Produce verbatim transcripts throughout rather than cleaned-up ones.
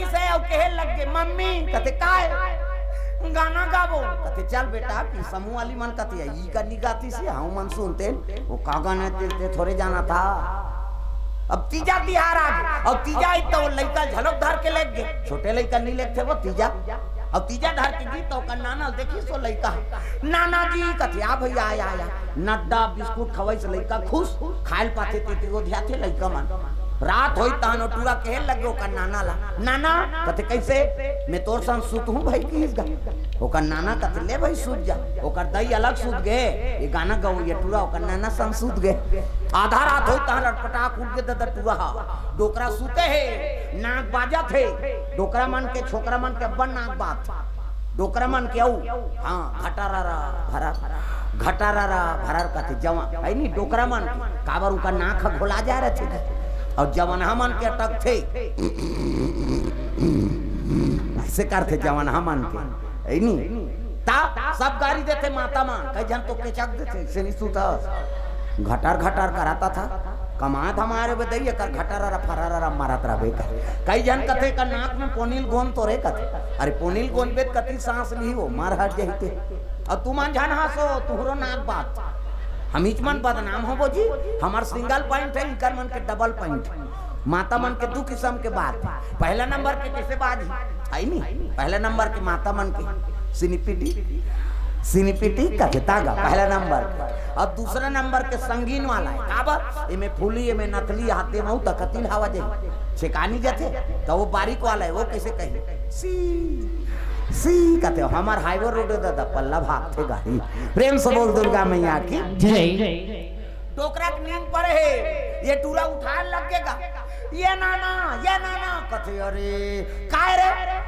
से अउ कहे लग गे, "मम्मी," कथे, "काय?" "गाना गाबो।" कथे, "चल बेटा, कि समूह वाली मन कथे, ई कर नी गाती से, हम मन सुनते, वो का गाना तेरे थोड़े जाना था।" अब तीजा तिहार आ गे, अउ तीजा आई त वो लइका झलक धर के लेग गे, छोटे लइका नी लेगथे वो तीजा। अउ तीजा धर के गिस त ओकर नाना ल देखिस वो लइका, "नाना जी," कथे, "आ भइया, आया, आया।" नड्डा बिस्कुट खवइस लइका खुश, खाए ल पाथे तेती गोधियाथे लइका मन। रात होई तहन ओ टूरा कहे लगे ओकर नाना ला, "नाना," कथे, "कइसे?" "मैं तोर संग सुतहूं भई," किहिस गा। ओकर नाना कथे, "ले भई सुत जा।" ओकर दई अलग सुत गे, ये गाना गवइया टूरा ओकर नाना संग सुत गे। आधा रात होई तहन रटपटाक उठ गे ददा टूरा हा। डोकरा सुते हे, नाक बाजत हे, डोकरा मन के, छोकरा मन के अब्बड़ नाक बाजथे। डोकरा मन के अउ, हाँ, घटारारा भरर, घटारारा भरर कथे जवान, हइ नी, डोकरा मन के, काबर उनका नाक ह घोला जाय रथे, अउ जवनहा मन के अटकथे, अइसे करथे जवनहा मन के, हइ नी, त सब गारी देथे माता मन, कई झन तो केचक देथे, अइसे नी सुतस, घटर घटर करत था। कमात हमारे बे दई, एकर घटररा फरररा मारत रहिबे कथे। कई झन कथे, "एकर नाक में पोनी ल गोंद तो रे," कथे। अरे पोनी ल गोंदबे त कति सांस लिही वो, मर हट जही ते। अउ तुमन झन हंसो, तुहरो नाक बात। हमीच मन बदनाम होबो जी, हमर single point हे, इकर मन के double point हे। माता मन के दू किसम के बात हे। पहला नंबर के कइसे बाजही? हइ नी? पहला नंबर के माता मन के सिनिपिटी, सिनिपिटी कथे त गा, पहला नंबर के। अउ दूसरा नंबर के संगीन वाला हे। काबर? एमे फूली, एमे नथली, हाथे म अउ त कति ल हवा जाही। छेकानी जाथे, त वो बारीक वाला हे, वो कइसे कही? सी, सी कथे, हमर highway road हे ददा, पल्ला भागथे गाड़ी। प्रेम से बोल दुर्गा मैया की। जय। डोकरा के नींद परे हे, ये टूरा उठाय लग गे गा, "ये नाना, ये नाना," कथे, "अरे, काय रे?"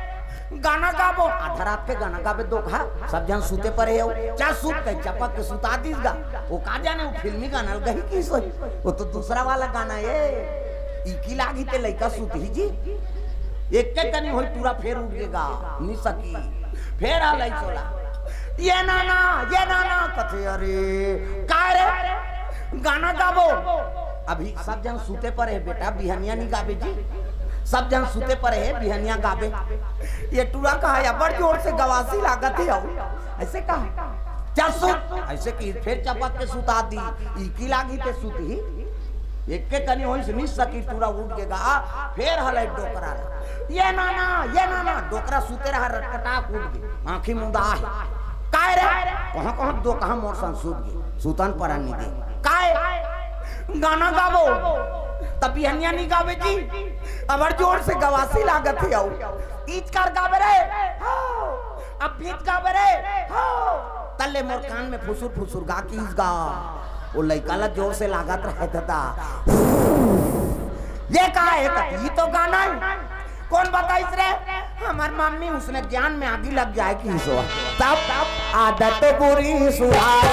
"गाना गाबो।" आधा रात के गाना गाबे दोकहा, सब झन सुते परे हे, "चल सुत," कहि चपक के सुता दिस गा। वो का जाने, वो फिल्मी गाना ल गही किहिस होही, वो तो दूसरा वाला गाना हे। इकी लागही ते लइका सुतही जी। एके कनी होई टूरा फेर उठ गे गा, नी सकी। फेर हलइस ओला, "ये नाना, ये नाना," कथे, "अरे, काय रे? गाना गाबो।" अभी सब झन सुते परे हे बेटा, बिहनिया नी गाबे जी। सब झन सुते परे हे, बिहनिया गाबे। ये टूरा कहा, "अब्बड़ जोर से गवासी लागत हे अउ।" अइसे कहा, "चल सुत।" अइसे कहि फेर चपक के सुता दिस। इकी लागही ते सुतही। एके कनी होइस नी सकी टूरा उठ गे गा, फेर हलइस डोकरा ला, "ये नाना, ये नाना।" डोकरा सुते रहा, रटकटाक उठ गे, आंखी मुंदा हे। "काय रे?" "कहां कहां दोकहा मोर संग सुत गे, सुतन परन नी दे।" "काय?" "गाना गाबो।" "त बिहनिया नी गाबे जी, अब्बड़ जोर से गवासी लागत हे अउ।" "तीज कर गाबे रे।" "हां।" "अब बीच गाबे रे।" "हां।" तल्ले मोर कान में फुसुर फुसुर गा किहिस गा। वो लइका ला जोर से लागत रहे ददा। "ये का हे?" "ये तो गाना हे।" "कोन बताइस रे?" "हमर मम्मी, उसने ज्ञान में आगी लग जाए किहिस वो।" तब आदत बुरी सुधार,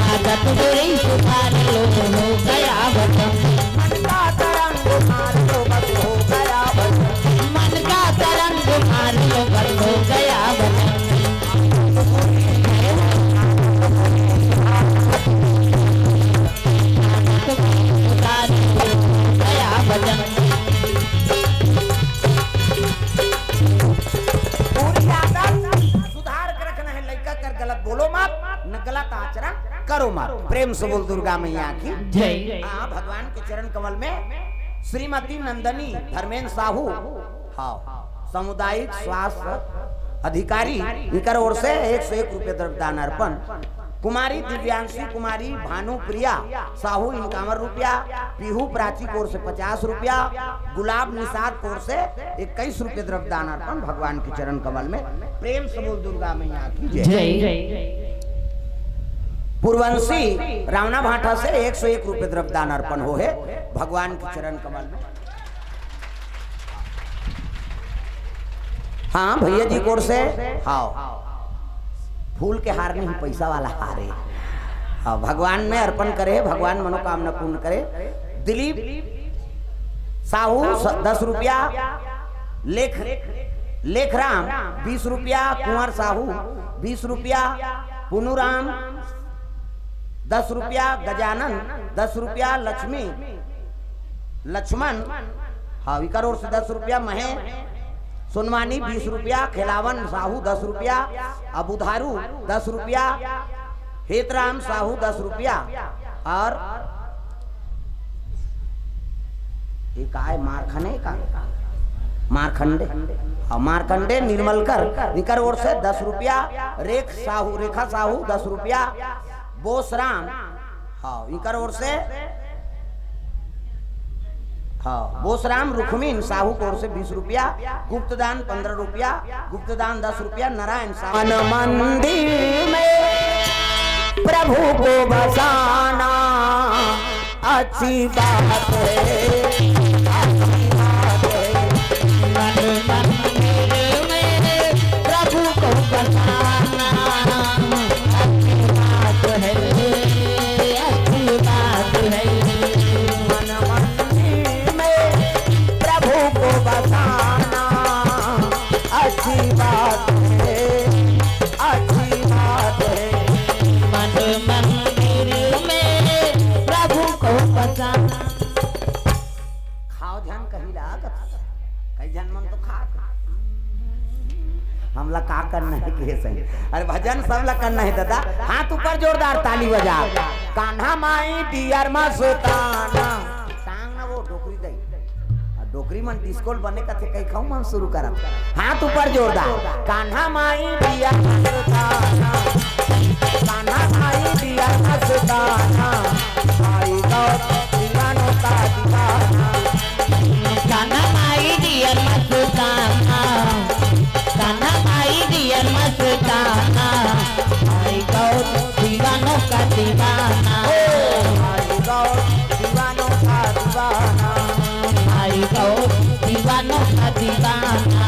आदत बुरी सुधार लो, हो गया वतन। मन का तरंग मार लो, बस हो गया वतन। मन का तरंग मार लो, बस हो गया वतन। गया वतन। पूरी आदत सुधार के रखना हे, लइका कर गलत बोलो मत, न गलत आचरण करो मत। प्रेम से बोल दुर्गा मैया की जय। हाँ, भगवान के चरण कमल में श्रीमती नंदनी धर्मेंद्र साहू, हाँ, सामुदायिक स्वास्थ्य अधिकारी, इनकर ओर से एक सौ एक रुपये द्रव्यदान अर्पण। कुमारी दिव्यांशी कुमारी भानुप्रिया साहू इक्यावन रुपया, पीहू प्राची कोर से पचास रुपया, गुलाब निषाद कोर से इक्कीस रुपये द्रव्यदान अर्पण भगवान के चरण कमल में। प्रेम से बोल दुर्गा मैया की जय। जय। पूर्वंशी रावना भाटा से एक सौ एक रुपये द्रव्यदान अर्पण हो हे भगवान के चरण कमल में। हाँ, भैया जी कोर से, हाँ, फूल के हार नहीं, पैसा वाला हार हे। हाँ, भगवान में अर्पण करे, भगवान मनोकामना पूर्ण करे। दिलीप साहू स-, दस रुपया, लेख, लेखराम बीस रुपया, कुंवर साहू बीस रुपया, पुनुराम दस रुपया, गजानन दस रुपया, लक्ष्मी, लक्ष्मण हाँ, इकर ओर से दस रुपया, महे सोनवानी बीस रुपया, खेलावन साहू दस रुपया, अबुधारू दस रुपया, हेतराम साहू दस रुपया, और ये काय मारखने का? मारखंडे। हाँ, मारखंडे निर्मलकर, इकर ओर से दस रुपया, रेख साहू, रेखा साहू दस रुपया, बोसराम, हाँ, इकर ओर से, हाँ, बोसराम रुक्मिन साहू के ओर से बीस रुपया, गुप्तदान पन्द्रह रुपया, गुप्तदान दस रुपया, नारायण साहू। मन मंदिर में प्रभु को बसाना अच्छी बात है, अच्छी बात है। मन मंदिर में प्रभु को बसाना अच्छी बात है, अच्छी बात है। मन मंदिर में प्रभु को बसाना अच्छी बात है, अच्छी बात है। मन मंदिर में प्रभु को बसाना। खाव झन कही ला कथे। कई झन मन तो खात। हमला का करना है, के सही? अरे भजन सबला करना है दादा। हाथ ऊपर, जोरदार ताली बजा। कान्हा माई डियर मस्ताना। टांग ना वो डोकरी दई। आ डोकरी मन डिस्कोल बने कथे, कई खाऊ मन शुरू करत। हाथ ऊपर, जोरदार। कान्हा माई डियर मस्ताना। कान्हा माई डियर मस्ताना। आई गौर दीवानों का दीवाना। कान्हा माई डियर मस्ताना। कान्हा माई डियर मस्ताना। आई गौर दीवानों का दीवाना। ओ, आई गौर दीवानों का दीवाना। आई गौर दीवानों का दीवाना।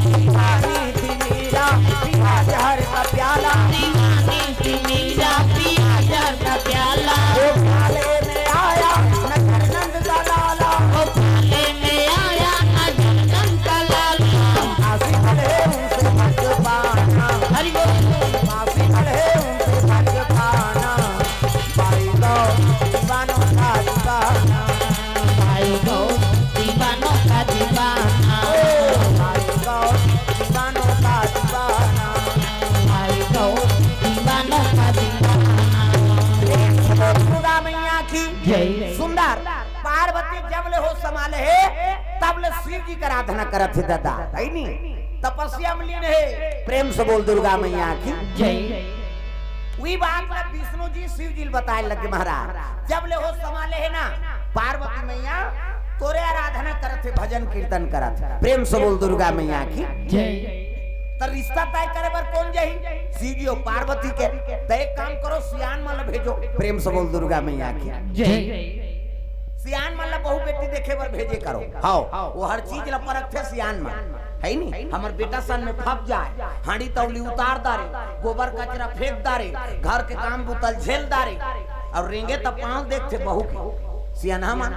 दीवानी थी मीरा, पिया जहर का प्याला। दीवानी थी मीरा, पिया जहर का प्याला। वो प्याले में आया नंद का लाला। वो प्याले में आया नंद का लाला। आशिक है उनसे भगवाना। हरि बोल। आशिक है उनसे भगवाना। भाई गो दीवानों का दीवाना। भाई गो दीवानों का दीवाना। ओ भाई गो दीवानों का दीवाना। भाई गो दीवानों का दीवाना। एक श्लोक दुर्गा मैया की जय। सुंदर। पार्वती जब ले होश संभाले हे, तब ले शिव जी के आराधना करत हे दादा, है नी? तपस्या में लीन हे। प्रेम से बोल दुर्गा मैया की जय। वही बात ला विष्णु जी शिव जी ल बताए लगे, महाराज, जब ले होश संभाले हे ना, पार्वती मैया तोरे आराधना करत हे, भजन कीर्तन करत हे। प्रेम से बोल दुर्गा मैया की जय। त रिश्ता तय करे बर कोन जाही? शिव जी अउ पार्वती के। त एक काम करो, सियान मन ल भेजो। प्रेम से बोल दुर्गा मैया की जय। सियान मन ल बहू बेटी देखे बर भेजे करो। हव, वो हर चीज ल परखथे सियान मन, है नी? हमर बेटा सन में फप जाए, हांडी तौली उतार डारे, गोबर कचरा फेंक डारे, घर के काम बुता ल झेल डारे, अउ रेंगे त पांव देखथे बहू के। सियान मन,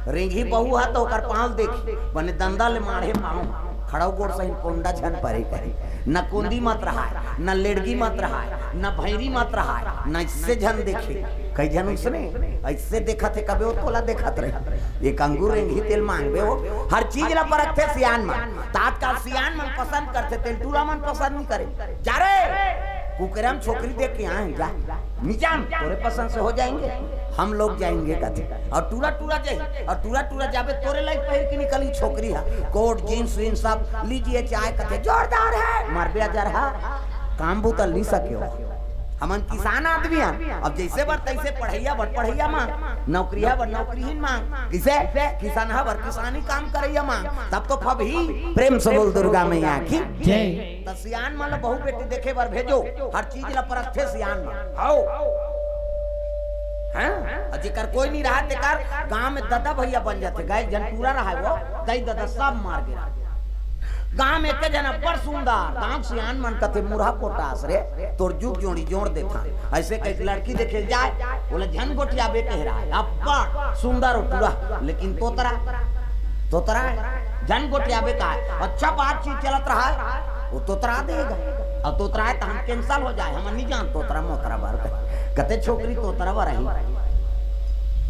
रेंगी बहू ह त ओकर पांव देखी, बने दंदा ले माढ़े पांव, खड़ाऊ गोड़ सहिन पोंडा झन परे करे। न कोंदी मत रहाय, न लेड़गी मत रहाय, न भैरी मत रहाय, न इससे झन देखे। कई झन उसने ऐसे देखत हे, कबे वो तोला देखत रही। एक अंगूर रेंगी तेल मांगबे हो, हर चीज ला परखथे सियान मन। त आजकल सियान मन पसंद करथे, तेल टूरा मन पसंद नहीं करे। जा रे, कुकरम छोकरी देख के आए हैं, जा। निजाम, तोरे पसंद से हो जाएंगे, हम लोग जाएंगे कथे। अउ टूरा टूरा जाही, अउ टूरा टूरा जाबे तोरे लाइक पहिर के निकली छोकरी ह, कोट, जींस, वींस सब लीजिए चाहे कथे, जोरदार है, मरबे अजर ह, काम बुता ली सके हो। हमन किसान आदमी हन, अब जैसे बर तैसे पढ़ैया बर पढ़ैया मांग, नौकरिया बर नौकरीहीन मांग, किसे किसान ह बर किसानी काम करैया मांग, तब तो फबही। प्रेम से बोल दुर्गा मैया की जय। त सियान मन ल बहू बेटी देखे बर भेजो, हर चीज ल परखथे सियान मन। हव। हैं? अउ जेकर कोई नहीं रहा, तेकर गांव में ददा भैया बन जाथे। गाय जन टूरा रहा है वो, दई ददा सब मार गे। गांव में एक झन अब्बड़ सुंदर, गांव सियान मन कथे, "मुरहा पोटास रे, तोर जुग जोड़ी जोड़ देथन।" ऐसे कई लड़की देखे जाए, बोले, "झन गोटियाबे," कह रहा है, अब्बड़ सुंदर हो टूरा, लेकिन तोतरा, तोतरा है, झन गोटियाबे का है। अच्छा बातचीत चलत रहा है, वो तोतरा देगा। अब तोतरा है तो हम cancel हो जाए, हम नहीं जान तोतरा मोतरा बर। कते छोकरी तोतरा बर रही।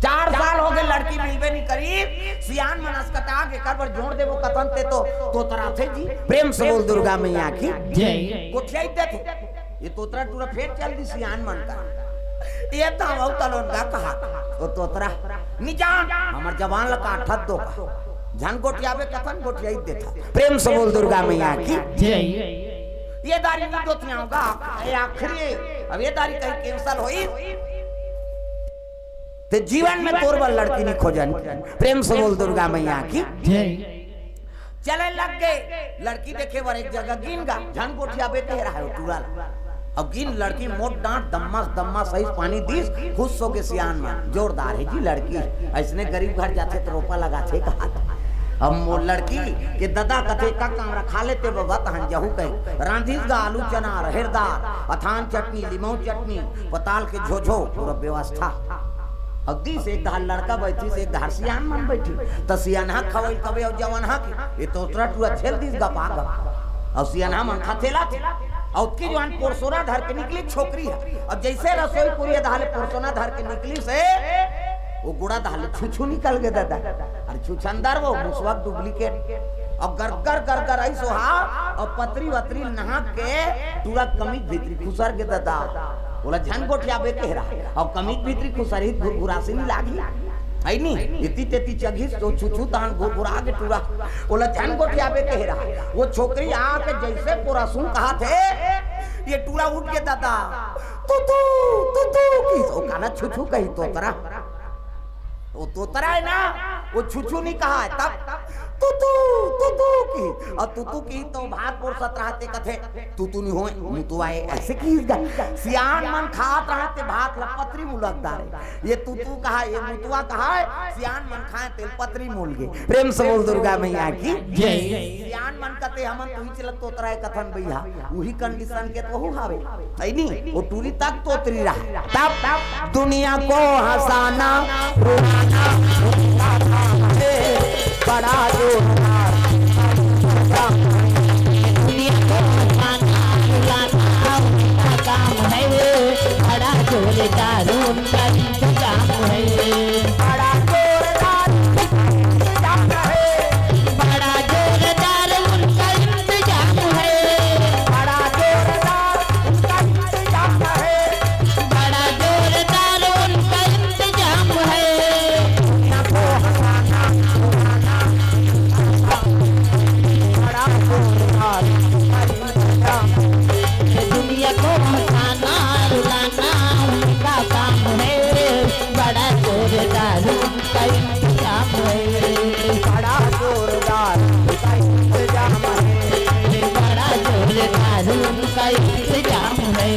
चार साल होगे, लड़की मिलबे नहीं करी। सियान मन असकटा के एकर बर जोड़ देबो कथन ते तो तोतराथे जी। प्रेम से बोल दुर्गा मैया की। जय। गोठियाई देथे। ये तोतरा टूरा फेर चल दी सियान मन का। ये तो हम तलोन का कहा। ओ तोतरा, निजान, हमर जवान ला काठत दो का। झन गोठियाबे कथन गोठियाई देथा। प्रेम से बोल दुर्गा मैया की। जय। ये दारी नहीं गोठियाऊंगा, ये आखिरी। अब ये दारी कहीं cancel होई, ते जीवन में तोर बर लड़की नहीं खोजन। प्रेम से बोल दुर्गा मैया की। जय। चले लग गए, लड़की देखे बर एक जगह गिन गा, झन गोठियाबे कहे रहा है टूरा ला। अब गिन लड़की मोट डांट दम्मा दम्मा सही पानी दीस, खुश होके सियान मन, जोरदार है जी लड़की, ऐसने गरीब घर जाथे तो रोपा लगाथे कहा। अब मोर लड़की के ददा कथे का काम रखा लेते बबा तहन जहू कहे, रांधीस गा आलू चना रहेर दार, अथान चटनी, लिमऊ चटनी, पताल के झोझो, पूरा व्यवस्था। अब दीस एक धार लड़का बैठिस, एक धार सियान मन बैठी। त सियानहा खवई कबे अउ जवानहा के, ये तोतरा टूरा झेल दीस गपा गप। अउ सियानहा मन खथेला थे। अउ ओतकी जुवान पोरसोना धर के निकली छोकरी ह। अब जैसे रसोई कुरिया धाले पोरसोना धर के निकली से, वो गुड़ा धाले छुछू निकल गे ददा। अरे छुछंदर वो मुसवा के duplicate। अब गरगर गरगर आई सोहा, अब पतरी वतरी नहा के टूरा कमीज भीतरी खुसर गे ददा। ओला झन गोठियाबे कहे रहा। अब कमीज भीतरी खुसरही घुरघुरासी नहीं लागही। है नी? इति तेती चघिस तो छुछू तहन घुरघुरा के टूरा। ओला झन गोठियाबे कहे रहा। वो छोकरी आके जैसे पोरसुन कहा थे, ये टूरा उठ के ददा। तू तू, तू तू की। ओ काला छुछू कही तोतरा। वो तोतरा है ना, वो छुछू नहीं कहा है, तब तू तू, तू तू की। और तू तू की तो भात पोरसत रहते कथे, तू तू नहीं होए, मुतुआ है, ऐसे की गा। सियान मन खात रहते भात ला पतरी मुलक डारे। ये तू तू कहा, ये मुतुआ कहा है, सियान मन खाए तेल पतरी मुल गे। प्रेम से बोल दुर्गा मैया की। जय। सियान मन कथे हमन तुही चलत तोतरा है कथन भैया, वही condition के तो हावे। है नी? वो टूरी तक तोतरी रहा। तब दुनिया को हंसाना, रुलाना, बड़ा जोरदार। दुनिया को हंसाना, रुलाना उनका काम है, बड़ा जोरदार उनका इंतजाम है। बड़ा जोरदार इंतजाम है। बड़ा जोरदार उनका इंतजाम है। बड़ा जोरदार उनका इंतजाम है। बड़ा जोरदार उनका इंतजाम है। दुनिया को हंसाना, रुलाना, बड़ा जोरदार उनका इंतजाम है। दुनिया को हंसाना, रुलाना उनका काम है। बड़ा जोरदार उनका इंतजाम है। बड़ा जोरदार उनका इंतजाम है। बड़ा जोरदार उनका इंतजाम है।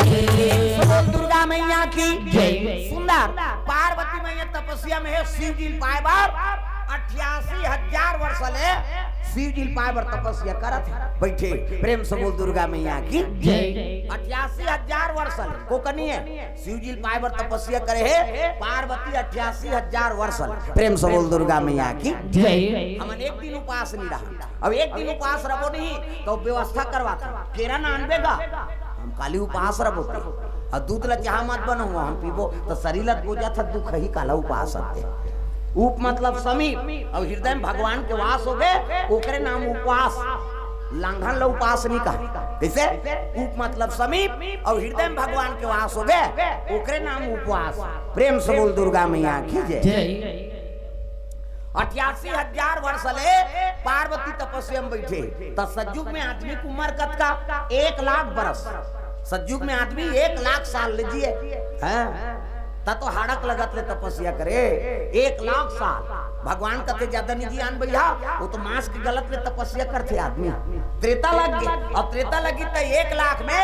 बोल दुर्गा मैया की। जय। सुंदर पार्वती मैया तपस्या में है, शिव जी ल पाए बर अट्ठासी हजार वर्ष ले शिव जी ल पाए बर तपस्या करत है। बैठे प्रेम से बोल दुर्गा मैया की। जय। अट्ठासी हजार वर्ष ले कोकनी है। शिव जी ल पाए बर तपस्या करे हे पार्वती अट्ठासी हजार वर्ष ल। प्रेम से बोल दुर्गा मैया की। जय। हमन एक दिन उपास नहीं रहा। अब एक दिन उपास रहो नहीं तो व्यवस्था करवाता। केरा ना आनबे गा। हम काली उपास रहो ते। और दूध ला चाह मत बनाओ, हम पीबो तो शरीर ला पूजा था, दुख ही काला उपास आते। उप मतलब समीप, और हृदय में भगवान के वास हो गए, ओकरे नाम उपवास। लांघन ला उपास नहीं कहा। कैसे? उप मतलब समीप और हृदय में भगवान के वास हो गए, ओकरे नाम उपवास। प्रेम से बोल दुर्गा मैया की जय। जय। अट्ठासी हजार वर्ष ले पार्वती तपस्या में बैठे, त सतयुग में आदमी के उम्र कतका? एक लाख बरस। सतयुग में आदमी एक लाख साल ले जिए। हैं? त तो हाड़क लगत ले तपस्या करे, एक लाख साल। भगवान कथे ज्यादा नहीं जियान भैया, वो तो मांस के गलत ले तपस्या करथे आदमी। त्रेता लग गए, अब त्रेता लगी त एक लाख में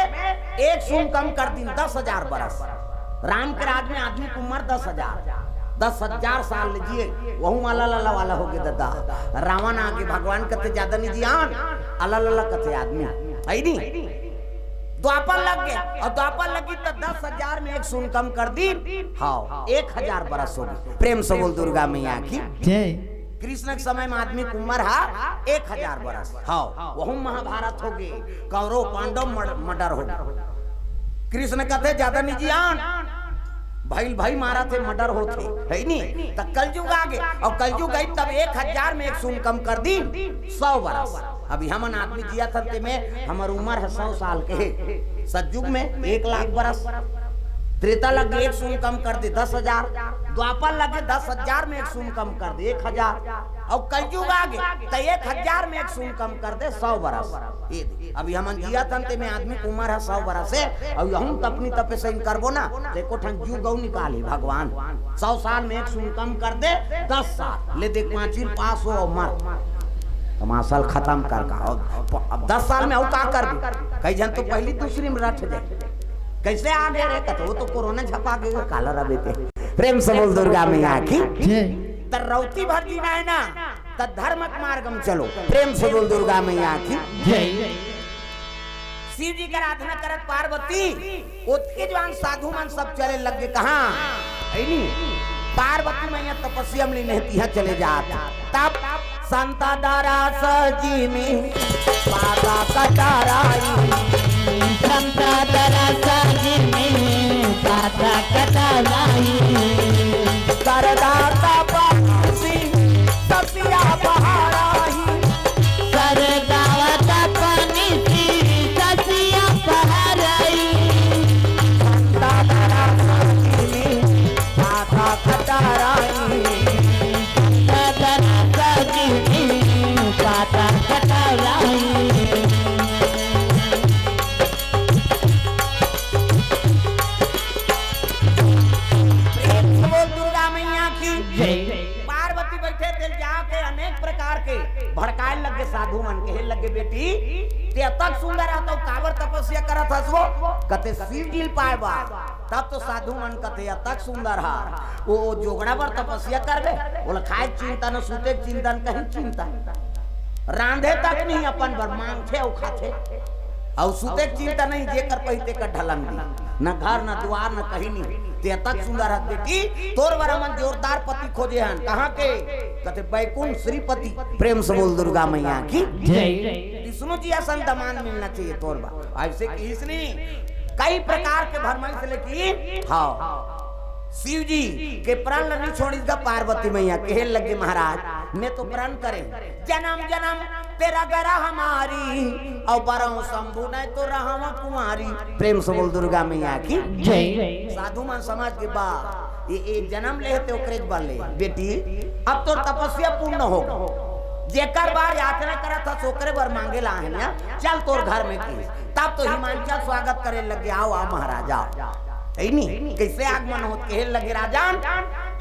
एक सुन कम कर दिन, दस हजार बरस। राम के राज में आदमी के उम्र दस हजार, दस हजार साल ले जिए, वहू वाला लाला वाला हो गए दादा। रावण आके भगवान कथे ज्यादा नहीं जियान, अला लाला कथे आदमी। है नी? द्वापर लग गए, और द्वापर लगी तो दस हजार में एक सुन कम कर दी। हाँ, एक हजार बरस हो गए। प्रेम से बोल दुर्गा मैया की। जय। कृष्ण के समय में आदमी के उम्र हा एक हजार बरस। हाँ, वहू महाभारत हो गए, कौरव पांडव मर-, मर्डर हो गए। कृष्ण कथे ज्यादा नहीं जियान, भइल भई मारत हे, मर्डर होत हे, हइ नी? त कलजुग आगे, अउ कलजुग आइस तब एक हजार में एक सून कम कर दीन, सौ बरस। अभी हमन आदमी जियत हन ते में हमर उमर हे सौ साल के हे। सतजुग में एक लाख बरस, त्रेता लगे एक सून कम कर दे, दस हजार, द्वापर लगे दस हजार में एक सून कम कर दे, एक हजार, अउ कलजुग आगे त एक हजार में एक सून कम कर दे, सौ बरस। ये दे, अभी हमन जियत हन ते में आदमी के उमर हे सौ बरस हे, अउ यहूँ तपनी तपे सही करबो ना, त एको ठन जुग अउ निकालही भगवान। सौ साल में एक सून कम कर दे, दस साल ले देख, पाँचवीं पास हो अउ मर। तमाशा ल खतम कर का। अब, अब दस साल में अउ का करबे? कई झन तो पहिली दूसरी में रट जाय। कइसे आगे रे? कथे वो तो कोरोना झपा गे, काला रबे ते। प्रेम से बोल दुर्गा मैया की। जय। त रौती भर जीना हे ना, त धर्म के मार्ग में चलो। प्रेम से बोल दुर्गा मैया की। जय। शिव जी के आराधना करत पार्वती, ओतके जुवार साधु मन सब चले लग गे। कहाँ? हइ नी? पार्वती मैया तपस्या में लीन हे, तिहाँ चले जात। तब संत दरस जिमि पाता कटाराई। संत दरस जिमि पाता कटाराई। सरदा तपसी ससिया पहाराई। सरदा तपसी ससिया पहाराई। संत दरस जिमि पाता कटाराई। संत दरस जिमि पाता कटाराई। प्रेम से बोल दुर्गा मैया की। जय। पार्वती बइठे तेला जाके अनेक प्रकार के भड़काए लग गे साधु मन, कहे लग गे, "बेटी, ते अतक सुंदर हस त काबर तपस्या करत हस वो?" कथे, "शिव जी ल पाए बर।" तब तो साधु मन कथे, "अतक सुंदर हस, वो जोगड़ा बर तपस्या करबे? ओला खाए के चिंता न, सूते के चिंता न, कहीं चिंता न।" रांधे तक नहीं, अपन बर मांगथे अउ खाथे। अउ सुते के चिंता नहीं, जेकर पही तेकर ढलंगी। न घर, न दुआर, न कहीं नहीं। ते अतक सुंदर हस बेटी, तोर बर हमन जोरदार पति खोजे हन। कहाँ के? कथे बैकुंठ श्रीपति। प्रेम से बोल दुर्गा मैया की। जय। विष्णु जी असन दमांद मिलना चाहिए तोर बर। अइसे किहिस नहीं, कई प्रकार के भरमाइस लेकिन, हाँ, शिव जी के प्रण ल नहीं छोड़िस गा पार्वती मैया। कहे लगे, "महाराज, मैं तो प्रण करे, जनम जनम तेरा गरा हमारी, अउ बरहूं शंभु नहीं तो रहवा कुमारी।" प्रेम से बोल दुर्गा मैया की। जय। साधु मन समझ गे, बा, ये, ये जनम ले हे ते ओकरे बर ले। बेटी, अब तोर तपस्या पूर्ण हो, जेकर बर याचना करत हस, ओकरे बर मांगे ला हे ना, चल तोर घर में की। तब तो हिमांचल स्वागत करे लग गे, "आओ, आओ महाराज, आओ।" हइ नी? कइसे आगमन होत, कहे लगे, "राजन,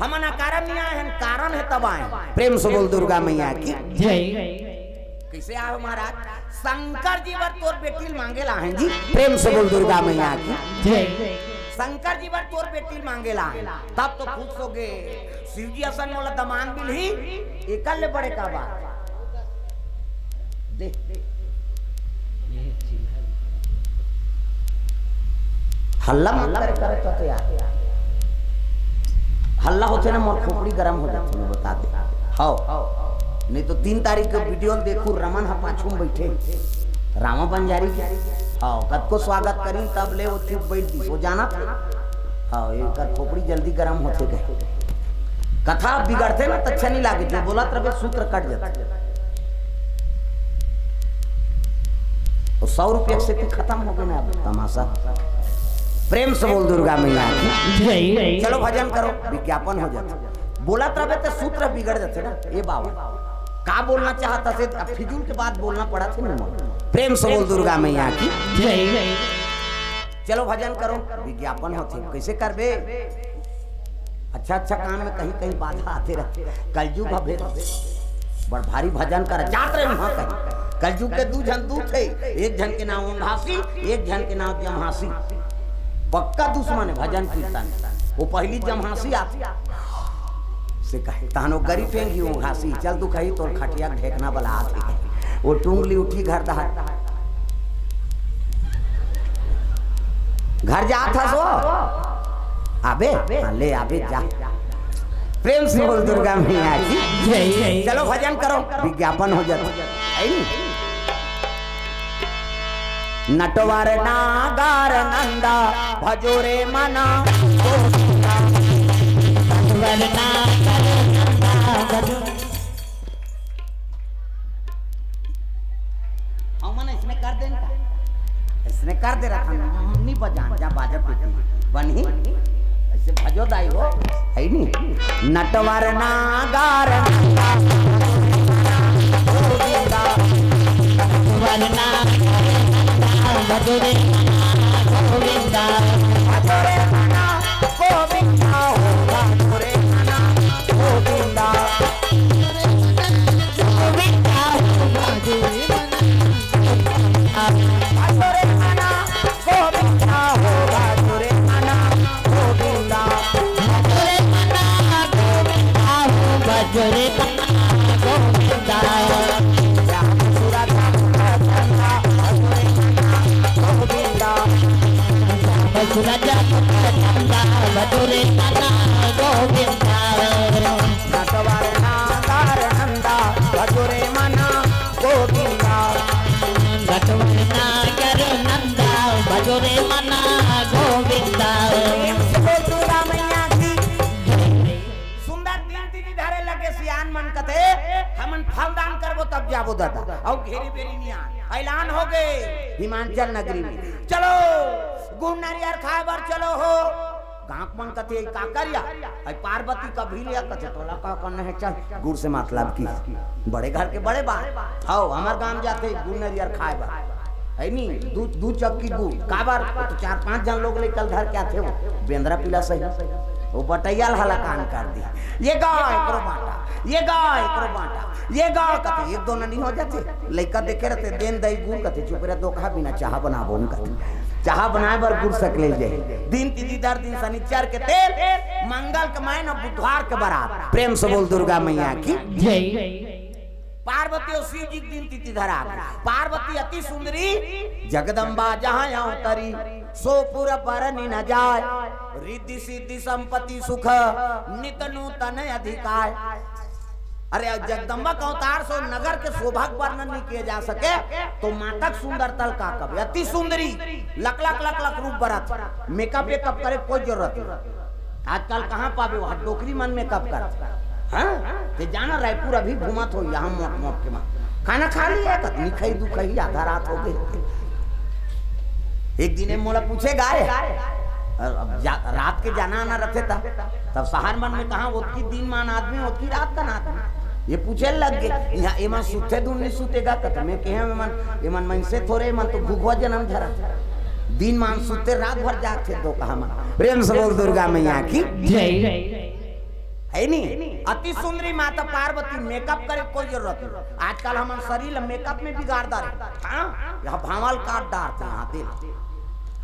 हमन अकारण नहीं आए हन, कारण हे तब आए।" प्रेम से बोल दुर्गा मैया की। जय। कइसे आए हो महाराज? "शंकर जी बर तोर बेटी ल मांगे ला हन जी।" प्रेम से बोल दुर्गा मैया की। जय। "शंकर जी बर तोर बेटी ल मांगे ला हन।" तब तो खुश हो गे। "शिव जी असन मोला दमांद मिलही, एकर ले बड़े का बात?" दे। हल्ला मत करे, करे तो यार। हल्ला होथे ना, मोर खोपड़ी गरम हो जाथे, मैं बता दे। हव। नहीं तो तीन तारीख के वीडियो ल देखू, रमन ह पाछू में बइठे, रामा बंजारी के। हव, कतको स्वागत करिन, तब ले वो चुप बइठ दिस, वो जानत। हव, एकर खोपड़ी जल्दी गरम होथे कहे। कथा बिगड़थे ना, त अच्छा नहीं लागे, जो बोलत रहे सूत्र कट जाथे। वो सौ रुपया के सेती खतम हो गे ना, अब तमाशा। प्रेम से बोल दुर्गा मैया की। जय। चलो भजन करो, विज्ञापन हो जाथे। बोलत रहे त सूत्र बिगड़ जाथे ना, ए बाबा। का बोलना चाहत हस, अब फिजूल के बात बोलना पड़त हे ना। प्रेम से बोल दुर्गा मैया की। जय। चलो भजन करो, विज्ञापन होथे, कइसे करबे? अच्छा अच्छा काम में कहीं कहीं बाधा आते रहे। कलजुग ह भेद, बड़ भारी भजन कर जात रहे वहां कहीं। कलजुग के दू झन दूत हे, एक झन के नाम ओंघासी, एक झन के नाम जम्हासी। पक्का दुश्मन हे भजन कीर्तन। वो पहिली जम्हासी आथे। से कहे, "तहन वो गरी फेंगी ओंघासी, चल तू कही तोर खटिया के ढेकना बला आथे।" वो टूंगली उठी घर डहर। घर जात हस वो? आबे? हाँ, ले आबे, जा। प्रेम से बोल दुर्गा मैया की। जय। चलो भजन करो, विज्ञापन हो जाता है। नटवर नागर नंदा भजो रे मना, गोविंदा जो दाई हो, है नी? नटवर नागर नंदा, गोविंदा। नटवर नागर नंदा, भजो रे मना गोविंदा। भजो रे मना गोविंदा हो, भजो रे मना गोविंदा। गोविंदा हो, भजो रे मना। भजो रे मना गोविंदा हो, भजो रे मना गोविंदा। भजो रे मना गोविंदा हो, भजो रे मना गोविंदा। श्याम सुरत चंदा, भजो रे मना गोविंदा। श्याम सुरत चंदा, भजो रे मना गोविंदा। नटवर नागर नंदा, भजो रे मना गोविंदा। नटवर नागर नंदा, भजो रे मना गोविंदा। प्रेम से बोल दुर्गा मैया की। सुंदर दिन तिथि धरे लगे सियान मन कथे, हमन फल दान करबो तब जाबो दादा। अउ घेरी बेरी नियान ऐलान हो गए हिमाचल नगरी में। चलो गुड़ नरियर खाए बर चलो हो। गाँव मन कथे, "ए का करिया?" अई पार्वती कभी लिया कथे, "तोला का करना है, चल गुड़ से मतलब की।" बड़े घर के बड़े बात। हव, हमर गाँव जाथे गुड़ नरियर खाए बर, है नी? दू, दू चक्की गुड़। काबर? वो तो चार पांच जन लोग ले कल धर के आथे, वो बेंदरा पीला सही, वो बटैया ल हलाकान कर दी। "ये गा एकरो बांटा, ये गा एकरो बांटा, ये गा," कथे, एक दो ननी हो जाथे। लइका देखे रहते, "देन दई गुड़," कथे, "चुप रह, दो कहा बिना चाहा बनाबो," कथे। चाहा बनाए बर गुड़ सकले जाही। दिन तिथि धर दिन शनिचर के तेल, मंगल के मायना बुधवार के बरात। प्रेम से बोल दुर्गा मैया की। जय। पार्वती अउ शिव जी के दिन तिथि धरा गे। पार्वती अति सुंदरी, जगदम्बा जहाँ अवतरी, सो पुर बरनि न जाय। रिद्धि सिद्धि संपत्ति सुख, नित नूतन अधिकाय। अरे, जगदम्बा के अवतार से नगर के शोभा के वर्णन नहीं किया जा सके, तो माता के सुंदरता ल का कबे? अति सुंदरी, लक लक लक लक रूप बरत, मेकअप वेकअप करे कोई जरूरत नहीं। आजकल कहाँ पाबे, वहाँ डोकरी मन मेकअप करत। हाँ, ते जाना, रायपुर अभी घूमत हो, यहाँ मोट मोट के मन खाना खा लिया, कतनी खाई दू खाई, आधा रात हो गई। एक दिन ए मोला पूछे गाय, अब जा, रात के जाना आना रहते ता, तब शहर मन में कहाँ ओतकी दिन मान आदमी, ओतकी रात कन आदमी। ये पूछे लग गे, "यहाँ एमन सुते दुन नहीं सुतेगा?" कत में कहे, "एमन, एमन मनसे थोरे, एमन तो घुघुआ जन्म धरा। दिन मान सुते, रात भर जागथे दो कहा मन।" प्रेम से बोल दुर्गा मैया की। जय। है नी? अति सुंदरी माता पार्वती, मेकअप करे कोई जरूरत नहीं। आजकल हमन शरीर ल मेकअप में बिगाड़ डारे। हाँ? यहाँ भांवल काट डारथे, यहाँ दिल।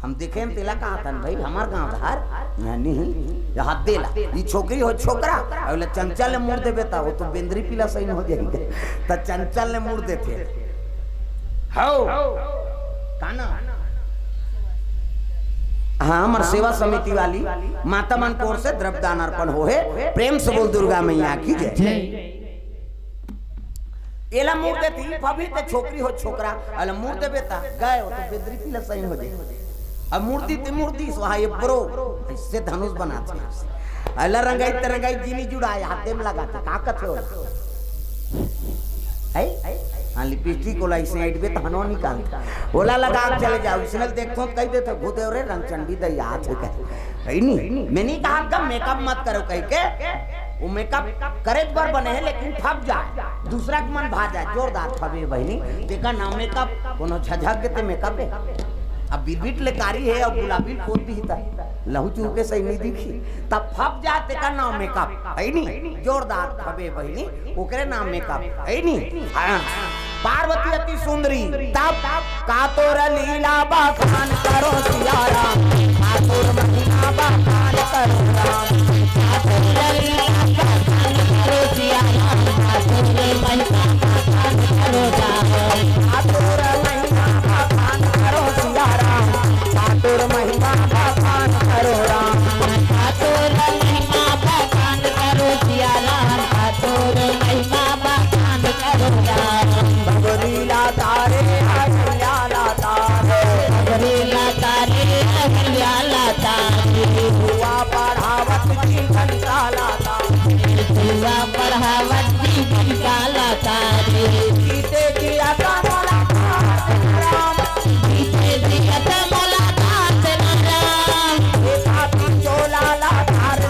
हम देखे न तेला कहा थन भाई, हमार गांव धार, यहाँ नहीं, यहाँ देला। ई छोकरी हो छोकरा, अउ ले चंचल ले मुड़ देबे ता, वो तो बेंदरी पीला सही हो जाएगा। त चंचल ले मुड़ देथे। हव। का ना? हाँ, हमर सेवा समिति वाली माता मन कोर से द्रव्य दान अर्पण होहे। प्रेम से बोल दुर्गा मैया की जय। जय। एला मुड़ देती, फभी ते छोकरी हो छोकरा, अला मुड़ देबे ता, गए हो तो बेंदरी पीला सही हो जाए। अब मूर्ति ते मूर्ति, स्वाहा ये ब्रो, ऐसे धनुष बनाथे। अला रंगाई ते रंगाई जीनी जुड़ाए, हाथे में लगाथे, का कथे होला? है? हाँ, लिपस्टिक होला, इसे ऐडबे त हनो निकाल। ओला लगा के चले जाओ, इसने देखो, कह देते, "भूदेव रे, रंगचंडी दई आत है," कहे। है नी? मैं नहीं कहा, "कम मेकअप मत करो," कह के। वो मेकअप करे बर बने है, लेकिन फब जाए, दूसरा के मन भा जाए, जोरदार फबे बहिनी। तेका नाम मेकअप, कोनो झझक के ते मेकअप है। अब बिरबिट ले कारी है, अब गुलाबी पोत दी ता, लहू चूके सही नहीं दिखी। तब फब जाए, तेका नाम मेकअप, है नी? जोरदार फबे बहिनी, ओकरे नाम मेकअप, है नी? हाँ। पार्वती अति सुंदरी, तब का तोर लीला बखान करो सिया राम, का तोर महिमा बखान करो राम। का तोर लीला बखान करो सिया राम, का तोर महिमा बखान करो राम। का तोर महिमा बखान करो सिया राम, का तोर महिमा बखान करो राम। का तोर महिमा बखान करो सिया राम, का तोर महिमा बखान करो राम। भगवती लाता रे, अहिल्या लाता रे। भगवती लाता रे, अहिल्या लाता रे। हुआ पढ़ावत जी घंटा लाता। हुआ पढ़ावत जी घंटा लाता रे। जीते जिया का मुलाकात राम। जीते जिया का मुलाकात राम। एक हाथी चोला लाता रे।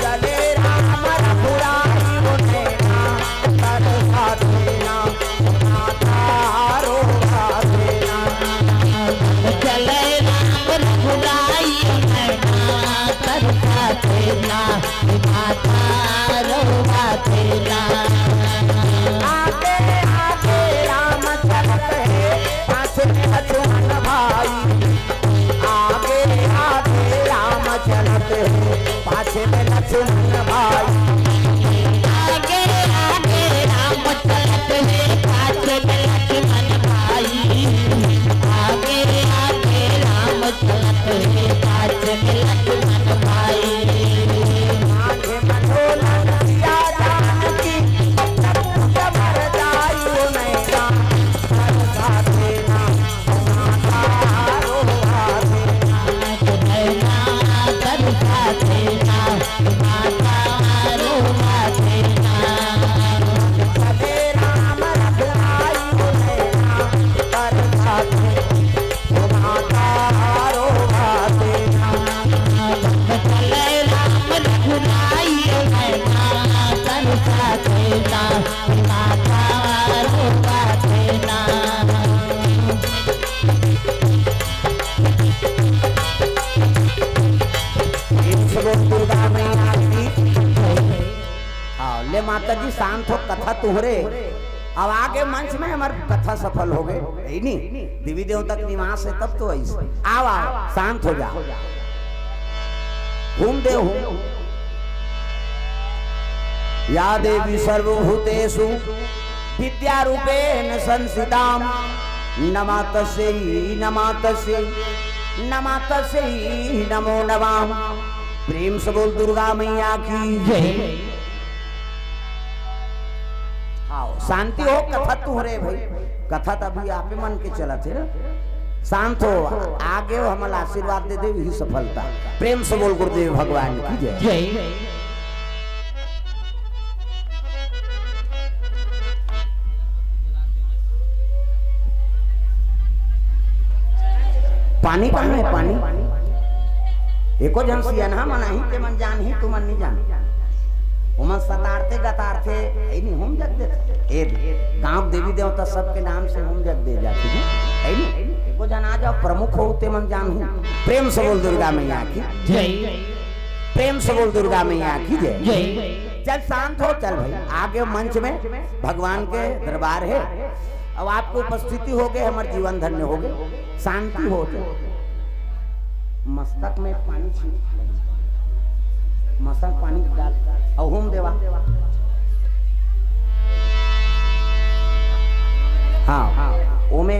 चले राम रघुराई ओ नैना तरसा देना, माता रोवा देना। चले राम रघुराई ओ नैना तरसा देना, माता रोवा देना। कथा तुहरे। अब आगे मंच में हमर कथा सफल हो गए, है नी? देवी देवता के निवास है, तब तो ऐसे। आओ, आओ, शांत हो जा। हूम दे, हूम। या देवी सर्वभूतेषु विद्यारूपेण संस्थिता, नमः तस्यै, नमः तस्यै, नमः तस्यै नमो नमः। प्रेम से बोल दुर्गा मैया की जय। आओ, शांति हो, कथा तुहरे भाई, कथा त अभी आपे मन के चलत हे ना। शांत हो, आगे हो, हमला आशीर्वाद दे दे, यही सफलता। प्रेम से बोल गुरुदेव भगवान की जय। जय। पानी कहाँ है, पानी? एको झन सियनहा मन आही, ते मन जानही, तुमन नहीं जान। ओमन सतारथे, गतारथे, ऐ नहीं, होम जग देथे। ए, गांव देवी देवता सबके नाम से होम जग दे जाथे, है नहीं? एको झन आ जाओ, प्रमुख हो, ते मन जानहू। प्रेम से बोल दुर्गा मैया की। जय। प्रेम से बोल दुर्गा मैया की जय। जय। चल शांत हो, चल भाई, आगे मंच में भगवान के दरबार है। अब आपको उपस्थिति हो गए, हमर जीवन धन्य हो गए, शांति हो गए। मस्तक में पानी छीट, मस्तक पानी डाल, अउ होम देवा। हाँ, ओमे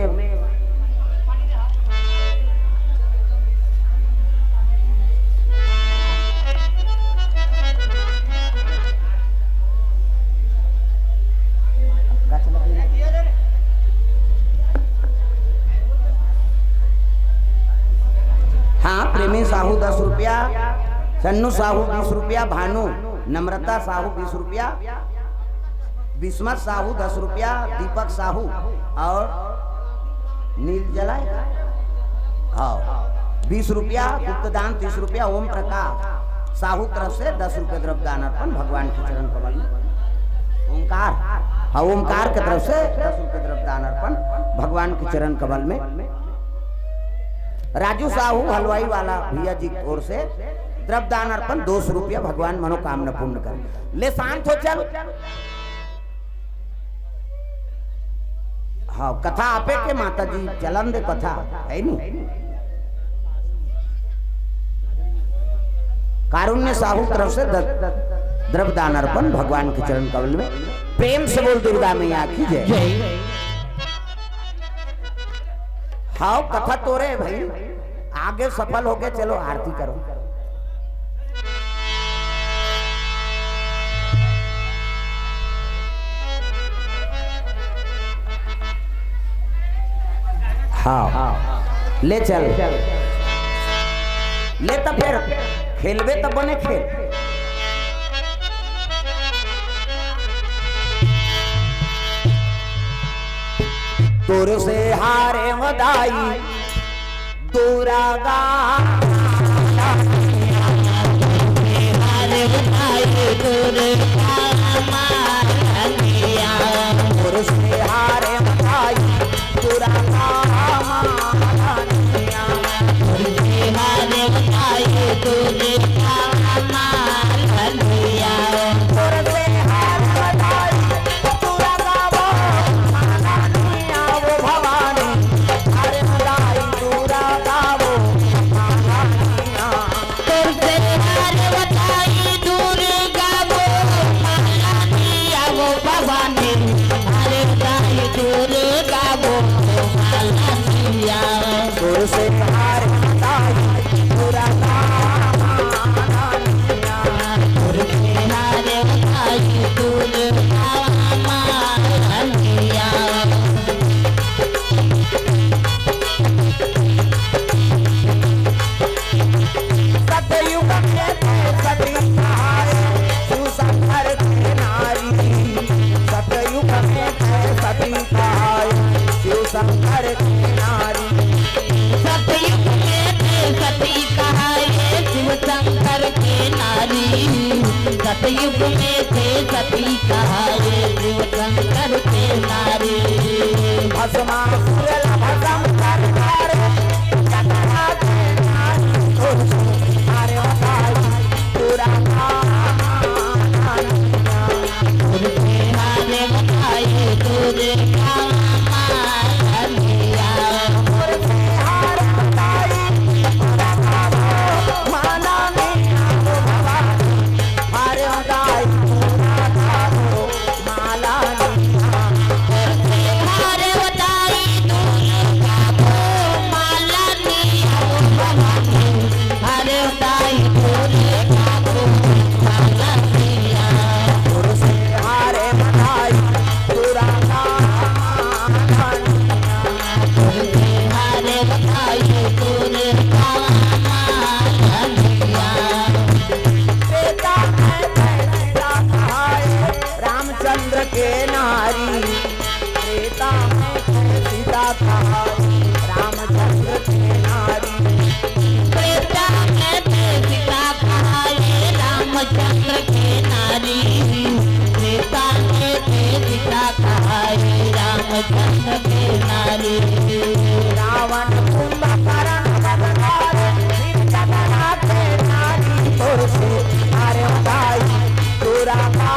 हाँ, प्रेमी साहू दस रुपया, सन्नू साहू बीस रुपया, भानु, नम्रता साहू बीस रुपया, बिस्मत साहू दस रुपया, दीपक साहू और नील जलाए, हाँ, बीस रुपया, गुप्तदान तीस रुपया, ओम प्रकाश साहू तरफ से दस रुपये द्रव्य दान अर्पण भगवान के चरण कमल में। ओमकार, हाँ, ओमकार के तरफ से दस रुपये द्रव्य दान अर्पण भगवान के चरण कमल में। राजू साहू हलवाई वाला भैया जी की ओर से द्रव्य दान अर्पण दो सौ रुपया, भगवान मनोकामना पूर्ण कर। ले शांत हो, चल। हाँ, कथा आपे के माता जी, चलन दे कथा, है नी? कारुण्य साहू तरफ से द-, द्रव्य दान अर्पण भगवान के चरण कमल में। प्रेम से बोल दुर्गा मैया की जय। जय। हाँ, कथा तोरे भाई, आगे सफल हो गए, चलो आरती करो। हाँ, ले चल, ले तो फिर खेलबे तब बने खेल। तोर से हारे मदाई दुर्गा। रामचंद्र के नारी, त्रेता में थे सीता कहाई, रामचंद्र के नारी। त्रेता में थे सीता कहाई, रामचंद्र के नारी। त्रेता में थे सीता कहाई, रामचंद्र के नारी। रावण कुंभकर्ण बध करे, वीर चंद्रमा के नारी। तोर से हारे बताई, तोरा का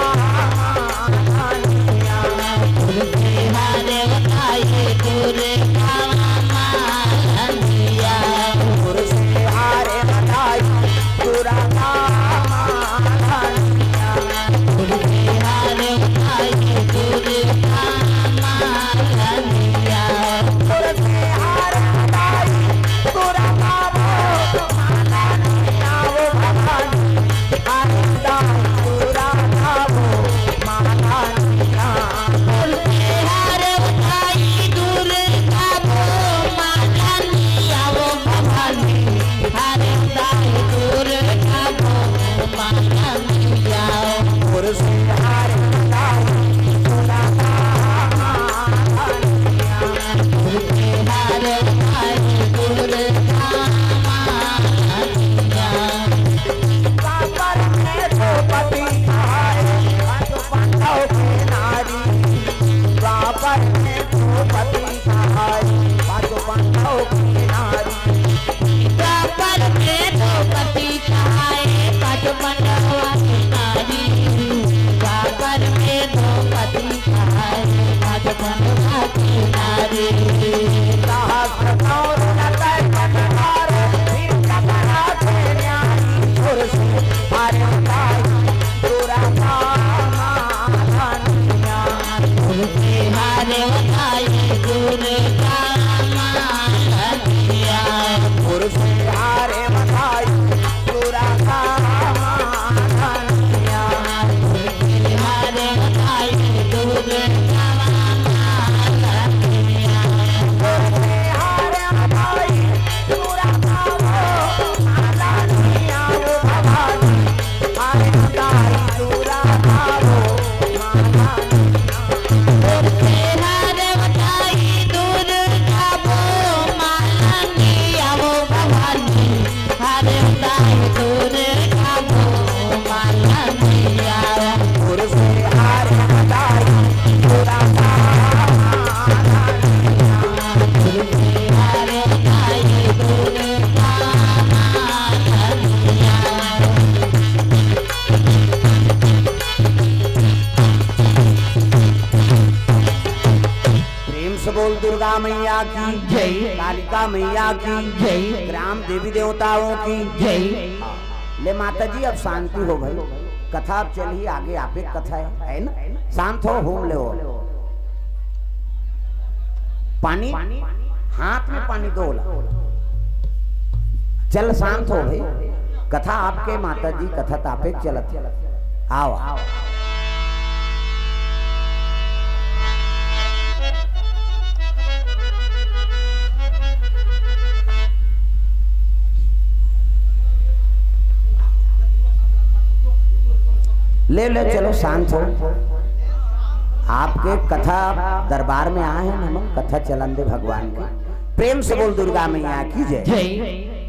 प्रेम से बोल दुर्गा मैया की जय, कालिका मैया की जय, ग्राम देवी देवताओं की जय। ले माता जी, अब शांति हो भाई, कथा अब चलही आगे, आपे कथा है, है ना? शांत हो, हूम लेवो। पानी, हाथ में पानी दो ला। चल, शांत हो भाई, कथा आपके, माता जी कथा तापे चलत है। आओ, आओ। ले, ले, चलो, शांत हो। आपके कथा दरबार में आए हैं, हम कथा चलन दे भगवान की। प्रेम से बोल दुर्गा मैया की जय। जय।